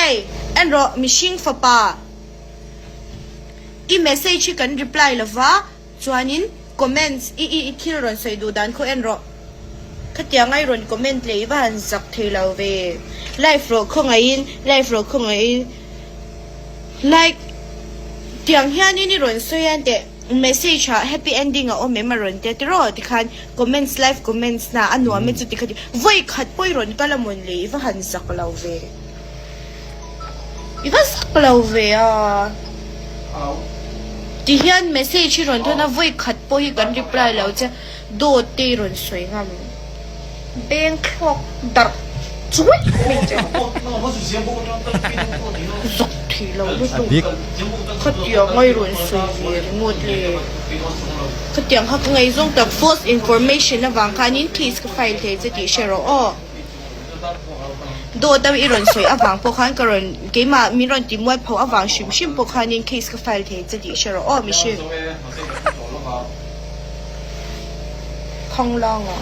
Hey, en rawh mihring fapa. I message hi kan reply lova, chuanin comments i i thil rawn sawi duh dan khaw en rawh. Khatiang a i rawn comment leh i va han zak thei lo ve. Live rawh khawngaihin, live rawh khawngaihin. Like tiang hianin i rawn sawi a teh message ah happy ending a awm em a rawn tia tiraw tikhan comments live comments na a nuam e chu tikha ti vawi khat pawh i rawn kal a mawn le i va han zak lo ve i va zak lo ve a ti hian message hi rawn thawn a vawi khat pawh hi kan reply lo che dawt te i rawn sawi ngam. Beng thlawk darh chuai mai che. Zak thei lo lutuk. Khatiang a i rawn sawi ve ringawt le. Khatiang kha ka ngaihzawng tak false information avang khanin case ka file thei che tih hre rawh aw. Dawt a i rawn sawi avang pawh khan ka rawn keimah min rawn ti mual pho avang hrim hrim pawh khanin case ka file thei che tih hre rawh aw mihring. Khanglanga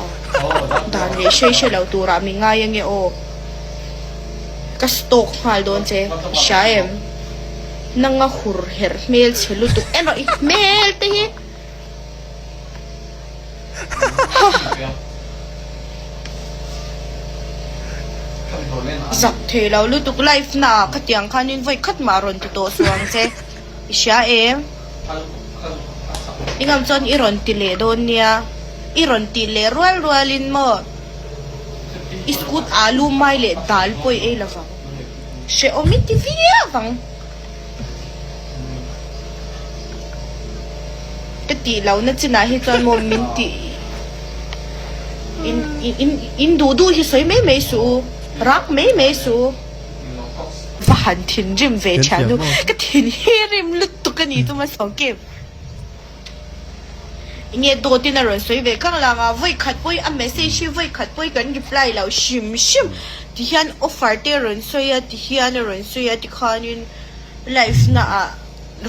dan leh hrei hre lo turah mi ngai ange aw. Ka stalk nghal dawn che, i hria em? Nanga hur herh hmel chhe lutuk en rawh i hmel te hi. Hah. Zak thei lo lutuk live na ah khatiang khanin vawi khat mah rawn ti tawh suh ang che. I hria em? I ngam chuan i rawn ti leh dawn nia. I rawn tih leh rual rualin maw i scoot alu mai leh dal pawh i ei lovang. Hrehawm i ti viau ang. Ka tih lohna chinah hi chuan maw min tih in in in duh duh hi sawi mai mai suh u, rak mai mai suh u. Va han thinrim ve thian nu, ka thin hi rim lutuk a ni chu hmasa kim. Enge dawt in a rawn sawi ve kang lang a, vawi khat pawh hi a message hi vawi khat pawh hi kan reply lo hrim hrim ti hian offer te a rawn sawi a ti hian a rawn sawi a tikhanin live na ah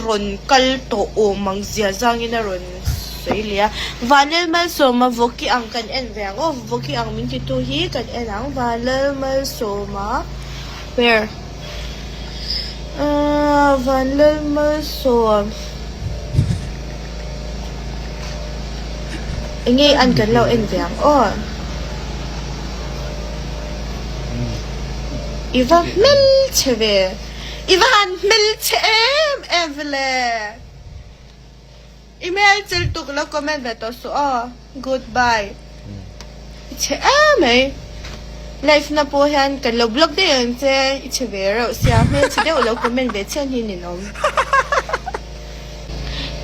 rawn kal tawh awm ang zia zangin a rawn sawi leh a. Vanlalmalsawma Vawki ang kan en ve ang aw, Vawki ang min titu hi kan en ang, Vanlalmalsawma where ahh Vanlalmalsawm enge an kan lo en ve ang aw. I va hmelchhe ve. I va han hmelchhe em em ve le. I hmelchhe lutuk lo comment ve tawh suh aw. Goodbye. I chhe em mai. Live na pawh hian kan lo block daih ang che. I chhe ve reuh sia hmelchhe deuh lo comment ve chian hi ninawm.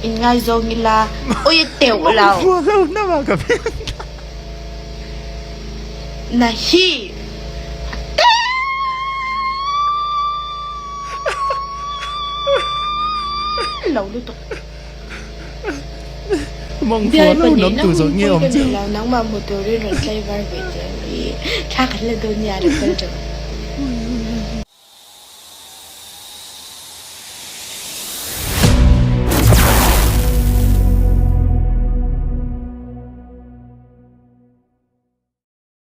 In ngaizawng ila awi teuh lo. Na hi a tel lo lutuk. Bial pa neihna hun pawh ka nei lo, nangmah hmu turin rawn tlaivar ve che a ni. Thla kan la dawn nia, rawn kal tawh.